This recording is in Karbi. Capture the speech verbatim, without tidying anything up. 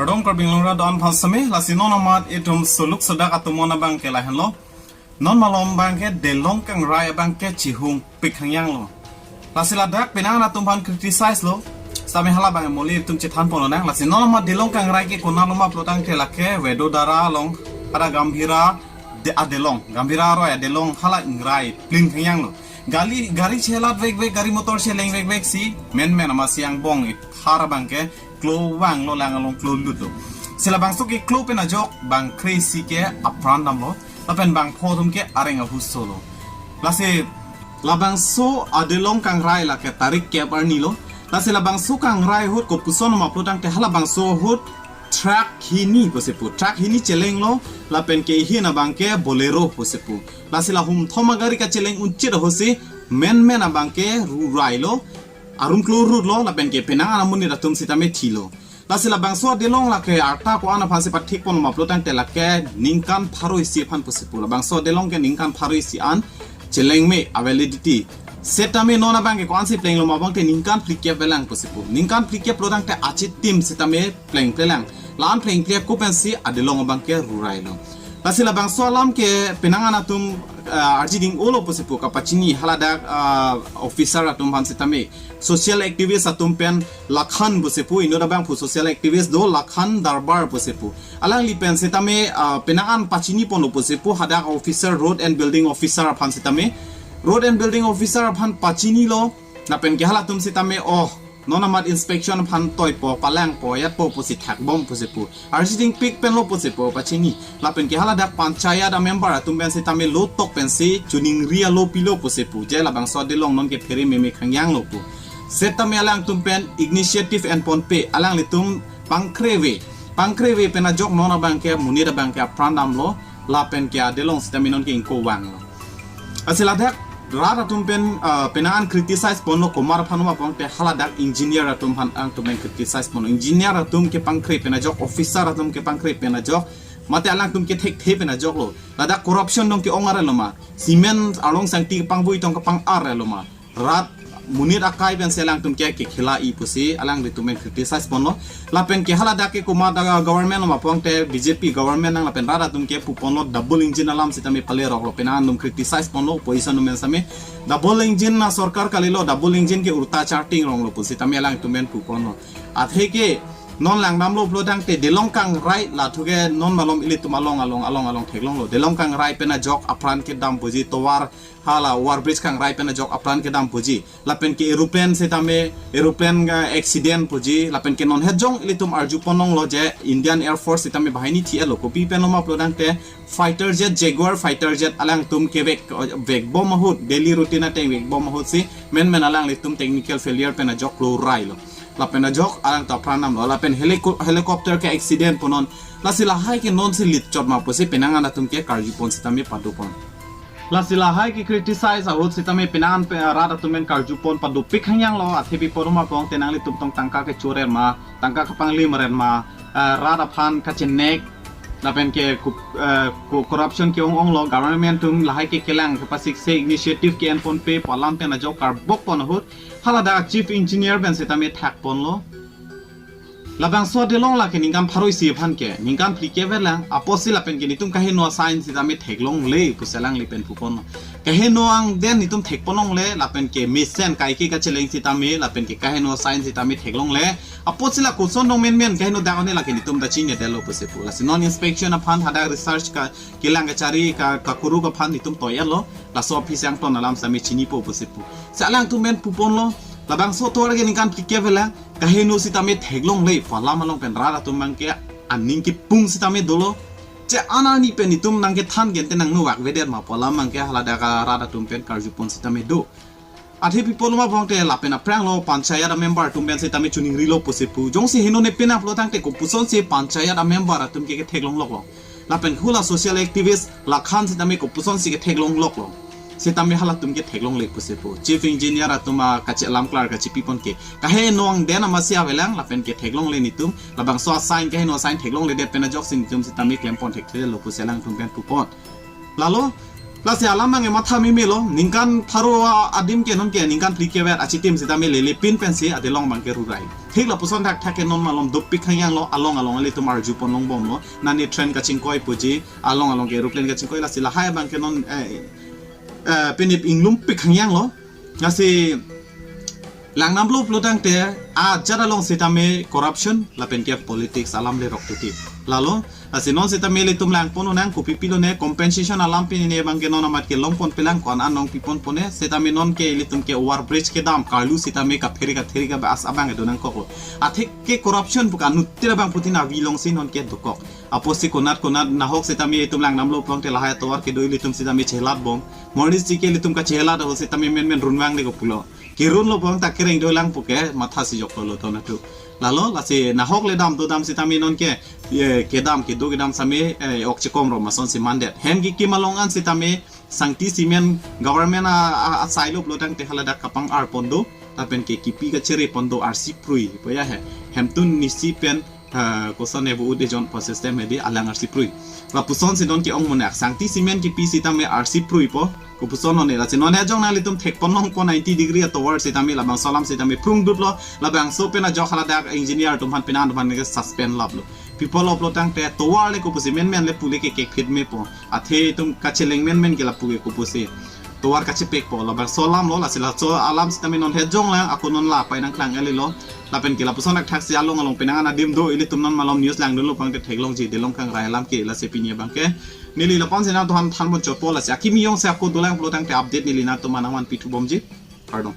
Kardom Karbi Anglong rat do-an aphan sitame, lasi non amat itum suluk sudak atum on abang ke lahenlo. Non malom abang ke Dilong Kangrai abang ke chihung pik hangyang lo. Lasi ladak penang atum aphan criticize lo. Sitame hala abang moli itum chethan pon lonang. Lasi non amat Dilong Kangrai ke konat lo ma pulotangte lake Vadodara along, ada Gambhira de adelong, Gambhira aroi adelong hala ingrai plin hangyang lo. Gari, gari chelat vek vek, gari motor cheleng vek vek si, menmen amatsi angbong ithar abang ke klo vanglo, lang along klo lutlo. Si labangso keklo pen ajok bang kre-isi ke apran damlo, lapen bangpho atum ke areng ahuso lo. Lasi labangso Dilong Kangrai lake tarik kep arni lo. Lasi labangso kangrai ahut kopuson ma pulotangte halabangso ahut truck hini pusi pu. Truck hini chelenglo, lapen ke ihin abang ke Bolero pusi pu. Lasi la humthom agari kacheleng unchit ahutsi menmen abang ke rurai lo, arum klo rut lo, lapen ke penang an amonit atum sitame thilo. Lasi labangso adelong lake arta ko-an aphansi pathik pon ma pulotangte lake ningkan pharo isi aphan pusi pu. Labangso adelong ke ningkan pharo isi an cheleng me a-validity. Sitame non abang ke ko-ansi plenglo ma pulotangte ningkan phlikep velang pusi pu. Ningkan phlikep pulotangte achitim sitame plengple lang. La-an plengple ako pensi adelong abang ke rurai lo. Lasi labangso alam ke penang an atum, ah, arjiding olo pusi pu kapachini haladak, ah, officer atum aphan sitame. Social activist atum pen Lakhan pusi pu, inut abang pu social activist do Lakhan Darbar pusi pu. Alangli pen sitame, ah, penang an pachini ponlo pusi pu hadak officer, road and building officer aphan sitame. Road and building officer aphan pachinilo, lapen ke halatum sitame, oh, non amat inspection aphan toipo, palangpo, yatpo pusi thakbom pusi pu. Arjiding pik penlo pusi pu pachini. Lapen ke haladak panchayat a-member atum pen sitame lotok pensi choningri alo pilo pusi pu. Je labangso adelong non ke phere meme khangyang lo pu. Sitame alangtum pen initiative en ponpe, alanglitum pangkreve. Pangkreve pen ajok non abang ke monit abang ke apran damlo, lapen ke adelong sitame non ke ingko vanglo. Lasi ladak rat atum pen, ah, penang an criticize ponlo, komat aphan ma pulotangte haladak engineer atum aphan alangtum pen criticize ponlo. Engineer atum kepangkre pen ajok, officer atum kepangkre pen ajok, mate alangtum kethekthe pen ajok lo. Ladak corruption dong ke-ong arlo ma, cement arlong sangti kepangvoi tong kepang-ar lo ma. Rat monit akai pensi alangtum ke kekhela-i pusi alanglitum pen criticize ponlo. Lapen ke haladak ke komat a-government lo ma pulotangte B J P government nang, lapen rat atum ke pu ponlo double engine alam sitame palerok lo, penang an atum criticize ponlo, opposition atum pen sitame. Double engine asorkar kalilo, double engine ke ulta charting rong lo pu sitame alangtum pen pu ponlo. Athe ke non langdamlo pulotangte Dilong Kangrai lathu ke non malom ilitum along along along along theklonglo. Dilong Kangrai pen ajok apran kedam puji, tovar hala overbridge Kangrai pen ajok apran kedam puji. Lapen ke aeroplane sitame, aeroplane ke accident puji. Lapen ke non het jong ilitum arju ponlonglo je Indian Air Force sitame banghini thi-etlo. Kopi pen lo ma pulotangte fighter jet, Jaguar fighter jet alangtum kevek, vekbom ahut, daily routine ateng vekbom ahutsi menmen alanglitum technical failure pen ajok klo rurai lo. Lapen ajok alangtum apran damlo. Lapen helico-, helicopter ke accident punon. Lasi lahai ke nonsi lit chot ma pusi penang an atum ke karju pon sitame pado pon. Lasi lahai ke criticize ahut sitame penang an pe-, rat atum pen karju pon pado pik hangyang lo. Athe pi pon ma pulotangte nanglitum tong tangka kecho-et ma, tangka kepanglim-et ma, ah, rat aphan kachenek, lapen ke ku-, eh, ku-, corruption ke-ong-ong lo, government atum lahai ke kelang kepasikse, initiative ke-en ponpe pu alam pen ajok karbok pon ahut haladak chief engineer pen sitame thak ponlo. Labangso adelong lake ningkan pharo isi aphan ke, ningkan phlikep velang, apotsi lapen ke netum kaheno a-sign sitame theklongle pusi alangli pen pu ponlo. Kaheno angden netum thek ponlongle, lapen ke mesen kaike kacheleng sitame, lapen ke kaheno a-sign sitame theklongle. Apotsi la koson dong menmen kaheno dak one lake netum ta chinine detlo pusi pu. Lasi non inspection aphan hadak research ka kelang kachari ka, kakuruk aphan netum toi-etlo. Laso aphi sang ton alam sitame chinipo pusi pu. Si alangtum pen pu ponlo. Labangso tovar ke ningkan phlikep velang, kaheno sitame theklongle pu alam along pen rat atum abang ke aning kepung sitame dolo. Che an arni pen netum nangkethan gente nangno vak vedet ma pu alam abang ke haladak arat atum pen karju pon sitame do. Athe pi pon lo ma pulotangte lapen aphrang lo panchayat a-member atum pen sitame choningrilo pusi pu. Jongsi heno ne pena pulotangte kopusonsi panchayat a-member atum ke ketheklongloklo. Lapen hula social activist Lakhan sitame kopusonsi ketheklongloklo. Sitame halatum ke theklongle pusi pu. Chief engineer atum akache alam klar kachipi pon ke. Kaheno angden amatsi avelang lapen ke theklongle netum. Labangso a-sign kaheno a-sign theklongledet pen ajoksi netum sitame klem pon thekthelo pusi alangtum pen pu pon. Lalo, Lasi alam abang ke matha meme lo, ningkan pharo adim ke non ke ningkan phli kevet achitim sitame lele pin pensi adelong abang ke rurai. Thik lapuson thakthak ke non malom dopik hangyang lo, along along ilitum arju pon longbom lo. Nani train kachingkoi puji, along along ke aeroplane kachingkoi, lasi lahai abang ke non eh, eh, pinip inglumpik hangyang lo. Lasi langnam lo pulo tangte ajat along sitame corruption lapen ke politics alam lerok titi. Lalo, lasi non sitame ilitum lang pon unang kopi pilo ne compensation alam pine abang ke non amat ke long pon pelang ko-an anong pi pon pone, sitame non ke ilitum ke over bridge kedam karlu sitame kapheri katheri ka as abang ke donang koko. Athek ke corruption pu ke anuttin abang putin avi alongsi non ke dokok. Apotsi konat konat nahok sitame itum langnam lo pulo tangte lahai atovar kedo ilitum sitame chelat bom. Morning si ke ilitum kachelat ahut sitame menmen runvang de ko pulo. Kerun lo pulo tangte kereng dolang pu ke matha si jok lo to natu. Lalo lasi nahok le dam do dam sitame non ke ye kedam kedo kedam sitame eh, ok chekom ro mason si mandet. Hem kekim along an sitame Sangti Cement government a, a, asai lo pulo tangte haladak kapang-ar pon do, lapen ke kipi kachere pon do arsi prui pu ya he. Hemtun nisi pen eh, koson ne bu ude jon po system hedi alang arsi prui. Lapuson si non ke-ong monak Sangti Cement kipi sitame arsi prui po. Kopuson non ne, lasi non he jong nanglitum thek pon long po ninety degree atovar sitame labangso alam sitame prung dut lo, labangso pen ajok haladak engineer atum aphan, penang atum aphan ke suspend lap lo. People of lo tangte tovar le kopusi menmen le pule ke kekphit me po. Athe itum kacheleng menmen ke lapu ke kopusi tovar kachepek po, labangso alam lo, lasi laso alam sitame non he jong lang ako non la pai nangklang eli lo. Lapen ke lapuson thakthak si along along penang an adim do, ilitum non malom news langdun lo pulo tangte theklongji, delong kangrai alam ke, lasi pini abang ke neli lapu-an si nangtum aphan than pon chot po, lasi akimi jongsi ako dolang pulo tangte update neli nangtum aphan nangvan pithu bomji. Kardom.